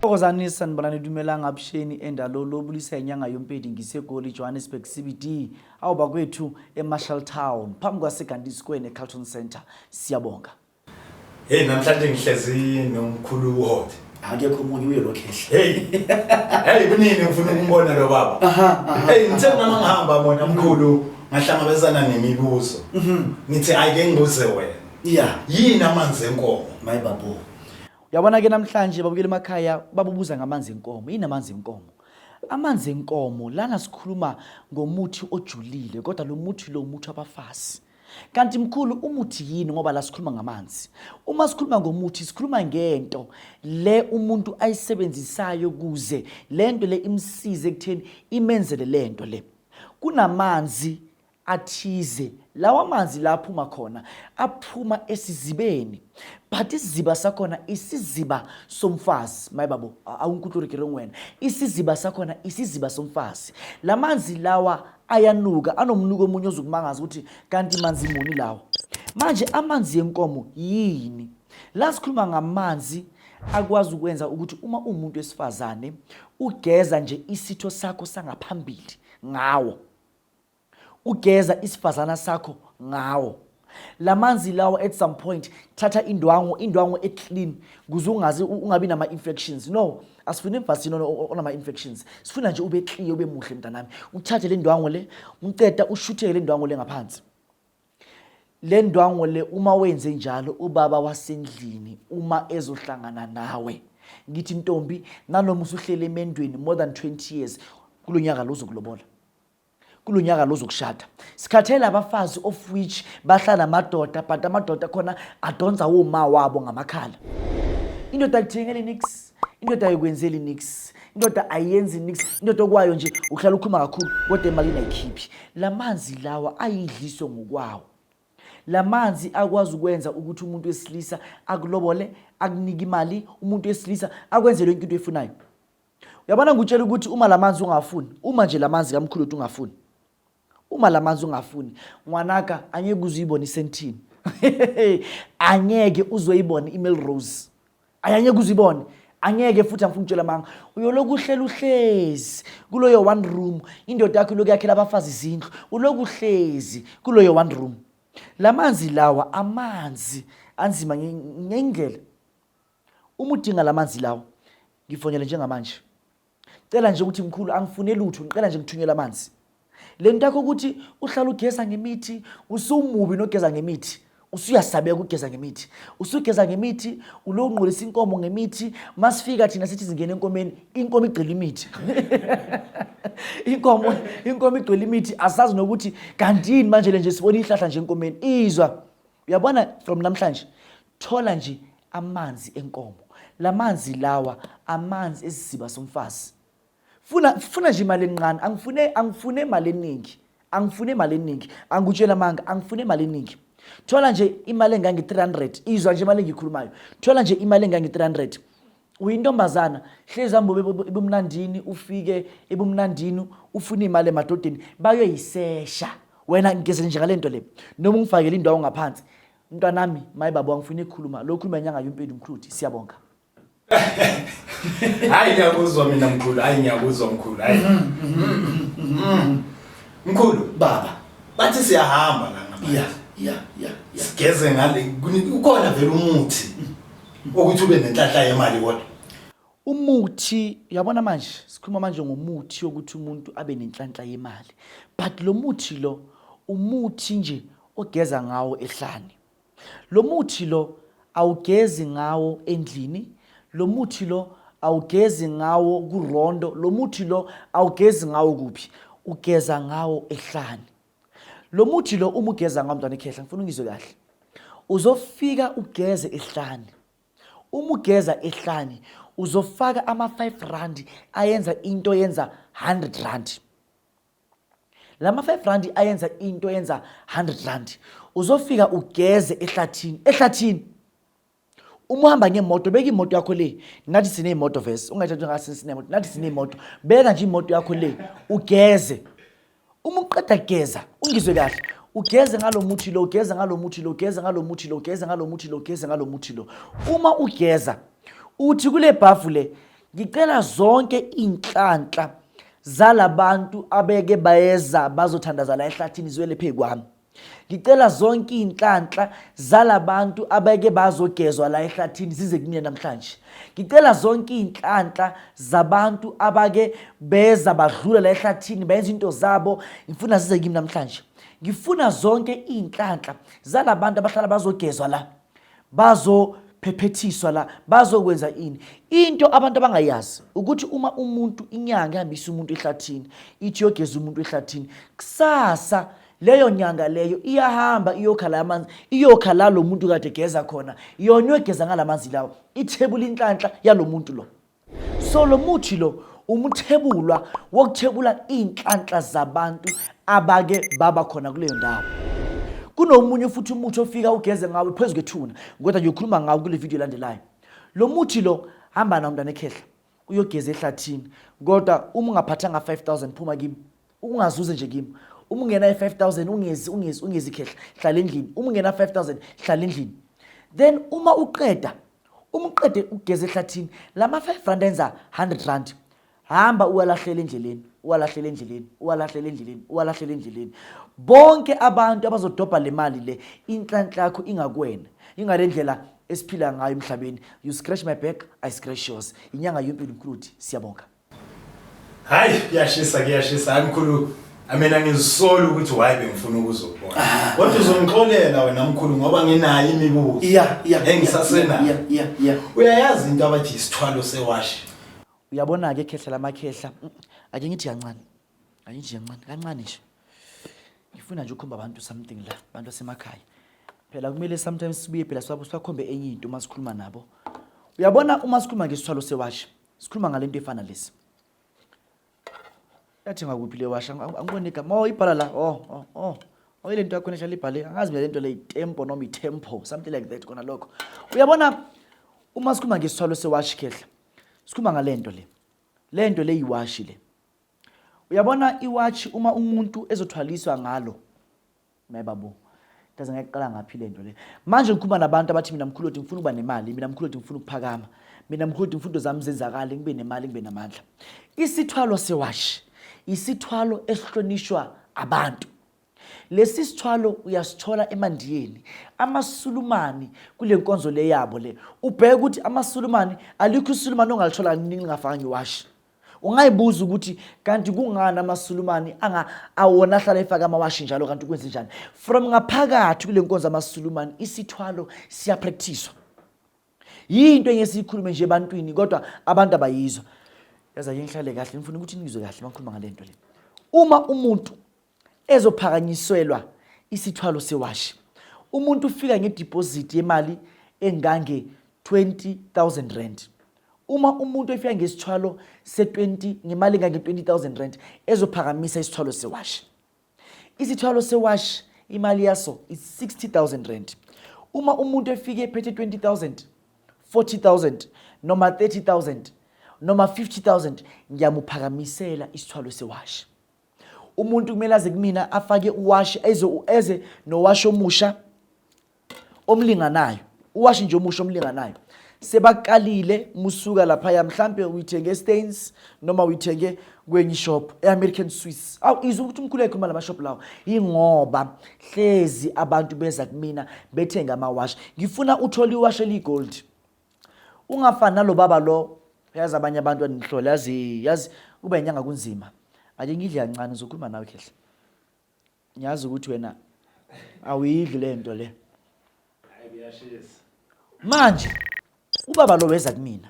Thokozani, sanibonani, dumelang, avuxeni endalo lobulisa inyanga yompedi. NgiseGoli, Johannesburg CBD, awu bakwethu, eMarshalltown phambi kwaseGandhi Square neCarlton Center. Siyabonga. Hey, namhlanje ngihlezi nomkhulu uHot. Akekho omunye, uye lo khehla. Hey. Hey, kunini ngifuna ukumbona lo baba. Hey, ngithe nama ngihamba bona mkhulu ngahlangabezana nemibuzo. Ngithi ayike ngibuze wena. Yini amanzi enkomo? My babo. Uyabona ke namhlanje babukela emakhaya, babubuza ngamanzi enkomo. Yini amanzi enkomo? Amanzi enkomo lana sikhuluma ngomuthi ojulile, kodwa lo muthi lo umuthi wabafazi. Kanti mkhulu, umuthi yini, ngoba la sikhuluma ngamanzi? Uma sikhuluma ngomuthi, sikhuluma ngento le umuntu ayisebenzisayo kuze lento le imsize ekutheni imenzele lento le. Kunamanzi athize, lawa manzi la aphuma khona, aphuma esizibeni, but isiziba sakhona isiziba somfazi. Maye babo, awunkutluri ke reng wena. Isiziba sakhona isiziba somfazi. Lamanzi lawa ayanuka, anomnuko omunye ozokumangaza ukuthi kanti manzi muni lawo. Manje amanzi yenkomo yini? La sikhuluma ngamanzi akwazi ukwenza ukuthi uma uwumuntu wesifazane ugeza nje isitho sakho sangaphambili ngawo, ugeza isifazana sakho ngawo lamanzi lawa. At some point thatha indwangu, indwangu e-clean, kuze ungazi ungabi nama-infections. No, asifuni emfazini onama-infections, sifuna nje ube clear, ube muhle mntanami. Uthathe le ndwangu le, uceda ushutheke le ndwangu le ngaphansi, le ndwangu le. Uma wenze njalo, ubaba wasendlini uma ezohlangana nawe, ngithi ntombi, nanoma usuhlele emendweni more than 20 years, kulo nyaka lo uzokulobola, kulo nyaka lo uzokushada. Sikhathele abafazi of which bahlala namadoda, but amadoda khona adonsa woma wabo ngamakhala. Indoda ayikuthengeli nix, indoda ayikwenzeli nix, indoda ayenzi nix. Indoda okwayo nje uhlala ukhuluma kakhulu, kodwa emalini ayikhiphi. La manzi lawa ayidliso ngokwawo. La manzi akwazi ukwenza ukuthi umuntu wesilisa akulobole, akunike imali, umuntu wesilisa akwenzele yonke into oyifunayo. Uyabona, ngikutshela ukuthi uma la manzi ungafuni, uma nje la manzi kamkhulu uthi ungafuni, uma la manzi ungafuni, ngwanaka, angeke uze uyibone isentini, angeke uzoyibona iMelrose, angeke uzibone, angeke futhi. Angifuni ukutshela manga, uyoloku uhlela uhlezi kuloyo one room. Indoda yakho iloku yakhela abafazi izindlu, uloku uhlezi kuloyo one room. Lamanzi lawa amanzi anzima ngendlela. Uma udinga lamanzi lawa, ngifonele njengamanje. Cela nje ukuthi mkhulu, angifune lutho, ngicela nje ngithunyelwe amanzi. Le nto yakho ukuthi uhlala ugeza ngemithi, usumubi nogeza ngemithi, usuyasabeka ukugeza ngemithi, usugeza ngemithi, ulonqolisa inkomo ngemithi. Masifika thina sithi singena enkomeni, inkomo igcwele imithi, inkomo igcwele imithi, asazi nokuthi kanti yini manje le nje sibona ihlahla nje enkomeni. Izwa, uyabona, from namhlanje thola nje amanzi enkomo. Lamanzi lawa amanzi esiziba somfazi. Funa nje imali encane, angifune imali eningi, angifune imali eningi, angikutshela manga, angifune imali eningi. Thola nje imali engange-300. Izwa nje imali engiyikhulumayo, thola nje imali engange-300. Uyintombazana, hlezi hamba ebumnandini, ufike ebumnandini ufune imali emadodeni, bayoyisesha. Wena ngigezele nje ngale nto le, noma ungifakele indawo ngaphansi, mntwanami. Maye baba, angifuni ukukhuluma lo khuluma inyanga yompilo mkhuluthi. Siyabonga. Hayi, ngiyakuzwa mina mkhulu, hayi, ngiyakuzwa mkhulu, hayi. Mkhulu, Baba. Bathi siyahamba la ngaphandle. Ya. Sigeze ngale, ukhona vele umuthi ukuthi ube nenhlanhla yemali kodwa? Umuthi, uyabona manje sikhuluma manje ngomuthi yokuthi umuntu abe nenhlanhla yemali, but lo muthi lo umuthi nje ogeza ngawo ehlane. Lo muthi lo awugezi ngawo endlini, lo muthi lo awugezi ngawo kurondo, lo muthi lo awugezi ngawo kuphi, ugeza ngawo ehlane. Lo muthi lo uma ugeza ngawo, mntwana ekhehla, ngifuna ungizwe kahle, uzofika ugeze ehlane. Uma ugeza ehlane, uzofaka ama-5 rand ayenza into yenza 100 rand. Lama 5 rand ayenza into yenza 100 rand. Uzofika ugeze ehlathini, ehlathini. Uma uhamba ngemoto, beka imoto yakho le. Nathi sineyimoto vese, ungayithathi ngasi, sinemoto nathi, sineyimoto. Beka nje imoto yakho le, ugeze. Uma uqeda kugeza, ungizwe kahle, ugeze ngalo muthi lo, ugeze ngalo muthi lo, ugeze ngalo muthi lo, ugeze ngalo muthi lo, ugeze ngalo muthi lo. Uma ugeza, uthi kule bhavu le. Ngicela zonke iy'nhlanhla zalabantu abeke bayeza bazothandaza la ehlathini ziwele phezu kwami. Ngicela zonke iy'nhlanhla zalabantu abeke bazogezwa la ehlathini zize kumina namhlanje. Ngicela zonke iy'nhlanhla zabantu abake beza badlula la ehlathini bayenza into zabo, ngifuna zize kimi namhlanje. Ngifuna zonke iy'nhlanhla zalabantu abahlala bazogezwa la bazophephethiswa la bazokwenza ini. Into abantu abangayazi ukuthi uma umuntu inyanga ihambisa umuntu ehlathini ithi yogeza umuntu ehlathini, kusasa leyo nyanga leyo iyahamba iyokha la manzi, iyokha la lo muntu kade geza khona, yona iyogeza ngalamanzi lawo, ithebula inhlanhla yalo muntu lo. So lo muthi lo umuthebulwa wokuthebula iy'nhlanhla zabantu abake baba khona kuleyo ndawo. Kunomunye futhi umuthi ofika ugeze ngawo phezu kwethuna, kodwa ngiyokhuluma ngawo kule video elandelayo. Lo muthi lo hamba nawo mntana ekhehla uyogeza ehlathini, kodwa uma ungaphathanga 5000 phuma kimi, ungazuze nje kimi. Uma ungena 5000 ungezi ungezi ungezi khehla, hlala endlini. Uma ungena 5000 hlala endlini. Then uma uqeda Uma uqede ukugeza ehlathini, lama 5 rand enza 100 rand. Hamba uwalahlele endleleni, uwalahlele endleleni, uwalahlele endleleni, uwalahlele endleleni. Bonke abantu abazodobha le mali le, inhlanhla yakho ingakuwena. Ingale ndlela esiphila ngayo emhlabeni. You scratch my back, I scratch yours. Inyanga yompilo mkhulu, siyabonga. Hayi kuyashisa kuyashisa hayi mkhulu mina ngizisola ukuthi why bengifuna ukuzokubona. Ah. Kodwa uzongixolela wena mkhulu ngoba nginayo imibuzo. Yeah. Engisasenayo. Yeah. Uyayazi into abathi isithwalo sewashi. Uyabona ke khehla lamakhehla. Ake ngithi kancane. Ake nje kancane, kancane nje. Ngifuna nje ukukhomba abantu something la, abantu basemakhaya. Phela kumele sometimes sibuye phela sibakhombe enye into uma sikhuluma nabo. Uyabona uma sikhuluma ngesithwalo sewashi. Sikhuluma ngalento efana lesi. Yathenga kuphi le washa? Angiboni igama. Oh, ibhala la. Oh, oh, oh. Oh, ile nto yakhona ehlala ibhale. Angazi mina lento le itempo noma itempo, something like that kona lokho. Uyabona uma sikhuluma ngesithwalo sewashi khehla. Sikhuluma ngalento le. Lento le iwashi le. Uyabona iwashi uma umuntu ezothwaliswa ngalo Mayebabo. Ndaze ngayiqala ngaphi lento le. Manje ngikhuluma nabantu abathi mina mkhulu ngifuna ukuba nemali, mina mkhulu ngifuna ukuphakama. Mina mkhulu ngifuna into zami zenzakale, ngibe nemali, ngibe namandla. Isithwalo sewashi, isithwalo esihlonishwa abantu. Lesi sithwalo uyasithola emandiyeni. AmaSulumani kule nkonzo le yabo le. Ubheke ukuthi amaSulumani alikho iSulumani ongalithola kaningi lingafakanga iwashi. Ungayibuza ukuthi kanti kungani amaSulumani anga awona ahlala efaka amawashi njalo kanti kwenze njani? From ngaphakathi kule nkonzo amaSulumani isithwalo siyapracticewa. Yinto enye siyikhulume nje ebantwini kodwa abantu abayizwa. Yazi ake ngihlale kahle ngifuna ukuthi nizwe kahle mangikhuluma ngale nto le. Uma umuntu ezophakanyiselwa isithwalo sewashi, umuntu ufika ngedeposit yemali engange 20,000 rand. Uma umuntu efika ngesithwalo se-20 ngemali engange 20,000 rand ezophakamisa isithwalo sewashi. Isithwalo sewashi imali yaso is 60,000 rand. Uma umuntu efike ephethe 20,000, 40,000 noma 30,000 noma 50,000 ngiyamuphakamisela isithwalo sewashi. Umuntu kumele aze kumina afake uwashi eze eze nowashi omusha omlinganayo, uwashi nje omusha omlinganayo. Sebakalile musuka laphaya, mhlampe uyithenge eStains noma uyithenge kwenye ishop e-American Swiss. Awu izwe ukuthi umkhulu ekhuluma lama shop lawo, ingoba hlezi abantu beza kumina bethenga amawashi. Ngifuna uthole iwashi eliyigold. Ungafani nalo baba lo, yazi abanye abantu anihlola, yazi yazi kuba inyanga kunzima. Ake ngidle kancane ngizokhuluma nawe khehla. Ngiyazi ukuthi wena awuyidli le nto le. Hayi kuyashisa. Manje ubaba lo weza kumina.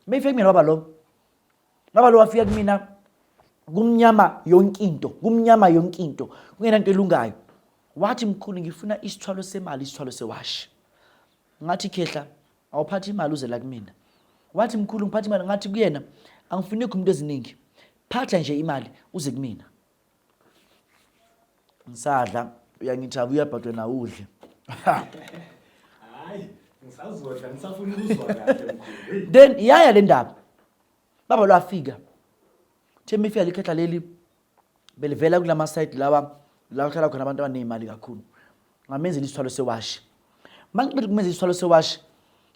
Mayifike kumina baba lo. Baba lo wafika kumina kumnyama yonke into, kumnyama yonke into, kungenanto elungayo. Wathi mkhulu ngifuna isithwalo semali, isithwalo sewashi. Ngathi khehla awuphathi imali uze la kumina. Wathi mkhulu ngiphatha imali, ngathi kuyena angifuni umuntu eziningi. Phatha nje imali uze kumina. Ngisadla uyangithabu uyabhadwa na udle. Hayi, ngisazodla ngisafuna ukuzwa kahle mkhulu. Then yaya le ndaba. Baba lwafika. Themba ifika likhehla leli belivela kulama side lawa la kuhlala khona abantu abanezimali kakhulu. Ngamenzela isithwalo sewashi. Mangiqeda ukumenzela isithwalo sewashi,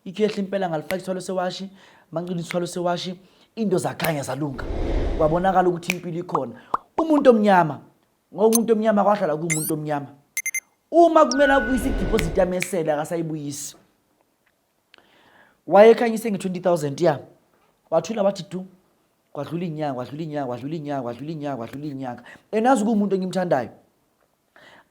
ikhehla impela ngalifaka isithwalo sewashi. Manqina isithwalo sewashi, into zakhanya zalunga. Kwabonakala ukuthi impilo ikhona. Umuntu omnyama, ngoba umuntu omnyama kwahlala kuwumuntu omnyama. Uma kumele abuyise i-deposit yami esele akasayibuyisi. Wayekhanyise nge-20,000 ya. Wathula wathi du. Kwadlula inyanga, kwadlula inyanga, kwadlula inyanga, kwadlula inyanga, kwadlula inyanga. Enazi kuwumuntu engimthandayo.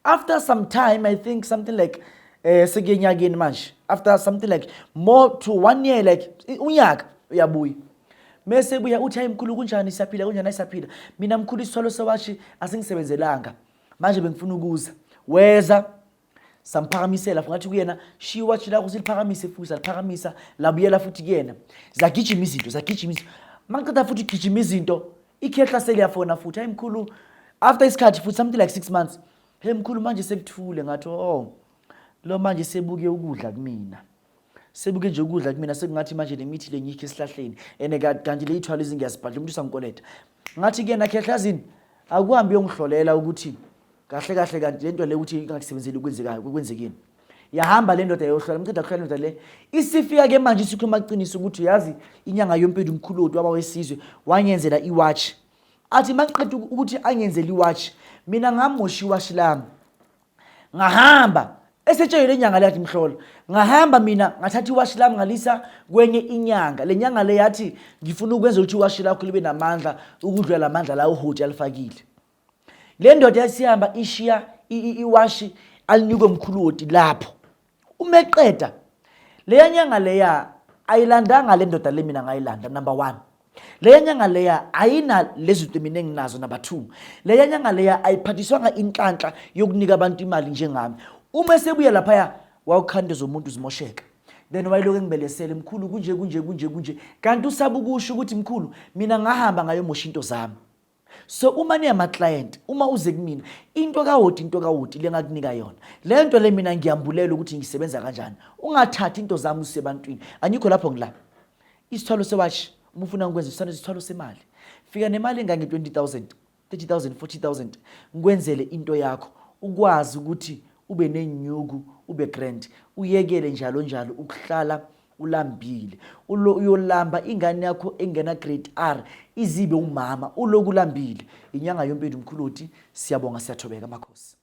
After some time, I think something like sekuyenyakeni manje. After something like more to 1 year, like unyaka uyabuya. Mese buya uthi hayi mkhulu kunjani, siyaphila kunjani, siyaphila. Mina mkhulu isithwalo sewashi asingisebenzelanga. Manje bengifuna ukuza. Weza samphakamisela ngathi kuyena shiya iwashi lakho siliphakamise futhi, saliphakamisa labuyela futhi kuyena. Zagijima izinto, zagijima izinto. Maqeda futhi gijima izinto, ikhehla seliyafona futhi hayi mkhulu after isikhathi futhi something like 6 months. Hey mkhulu manje sekuthule, ngathi oh lo manje sebuke ukudla kumina. Sebuke nje ukudla kumina, sekungathi manje lemithi lenyikho esihlahleni ene kanti le ithwalo izingiyazibhadla umuntu usangikoleta. Ngathi kuyena khehla yazini akuhambi uyongihlolela ukuthi kahle kahle kanti lento le ukuthi ingakusebenzeli kwenzekayo kwenzekini. Yahamba le ndoda yohlola, mqeda kuhlola indoda le. Isifika ke manje isikhuluma qiniso ukuthi yazi inyanga yompilo umkhulu wethu waba wesizwe wangenzela iwatch. Athi maqeda ukuthi angenzele iwatch, mina ngamosha iwatch lami. Ngahamba esetshele inyanga le yathi mhlola. Ngahamba mina ngathatha iwashi lami ngalisa kwenye inyanga. Le nyanga le yathi ngifuna ukwenza ukuthi iwashi lakho libe namandla ukudlula lamandla la uhoti alifakile. Le ndoda yasihamba ishiya iwashi alinikwe mkhulu woti lapho. Uma eqeda leya nyanga leya ayilandanga le ndoda le mina ngayilanda, number 1. Leya nyanga leya ayina lezi zinto mina enginazo, number 2. Leya nyanga leya ayiphathiswanga inhlanhla yokunika abantu imali njengami. Uma esebuya laphaya wawukhanda zomuntu zimosheka. Then wayeloku engibelesele mkhulu kunje kunje kunje kunje, kanti usaba ukusho ukuthi mkhulu mina ngahamba ngayomosha into zami. So uma niyama client, uma uze kumina into kawoti, into kawoti le ngakunika yona, le nto le mina ngiyambulela ukuthi ngisebenza kanjani. Ungathathi into zami usebantwini, angikho lapho ngila. Isithwalo sewashi uma ufuna ukwenza isithwalo semali, fika nemali engange 20,000, 30,000, 40,000 ngikwenzele into yakho, ukwazi ukuthi ube nenyuku, ube grand, uyekele njalo njalo ukuhlala ulambile. Uyolamba ingane yakho engena grade R izibe umama uloku ulambile. Inyanga yompilo mkhulu uthi siyabonga, siyathobeka makhosi.